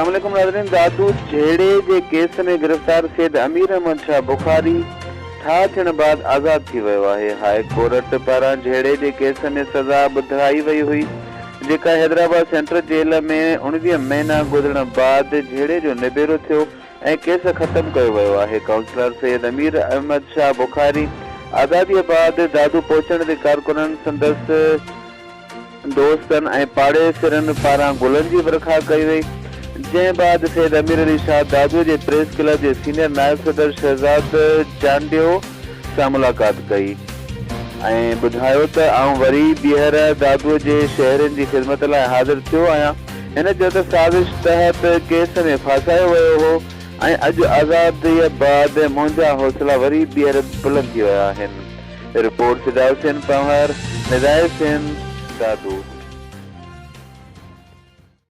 اسلام عليڪم ناظرين دادو جهيڙي جي ڪيس ۾ گرفتار سيد امير احمد شاهه بخاري ٺاهه ٿيڻ بعد آزاد ٿي ويو آهي هاء ڪورٽ پاران جهيڙي جي ڪيس ۾ سزا ٻڌائي وئي هئي جيڪا حيدرآباد سينٽرل جيل ۾ 19 مهينا گذرڻ بعد جهيڙي جو نبيرو ٿيو ۽ ڪيس ختم ڪيو ويو آهي. ڪائونسلر سيد امير احمد شاهه بخاري آزاديء بعد دادو پهچڻ تي ڪارڪنن، سندس دوستن ۽ پاڙيسرين پاران گلن جي ورکا ڪئي وئي، جنهن بعد سيد امير علي شاهه دادوء جي پريس ڪلب جي سينيئر نائب صدر شهزاد چانڊيو سان ملاقات ڪئي ۽ ٻڌايو ته آئون وري ٻيهر دادوء جي شهرين جي خدمت لاء حاضر ٿيو آهيان. هن چيو ته سازش تحت ڪيس ۾ ڦاسايو ويو هو ۽ اڄ آزاديء بعد منهنجا حوصلا وري ٻيهر بلند ٿي ويا آهن. رپورٽ فدا حسين پنهور، نداء سنڌ، دادو.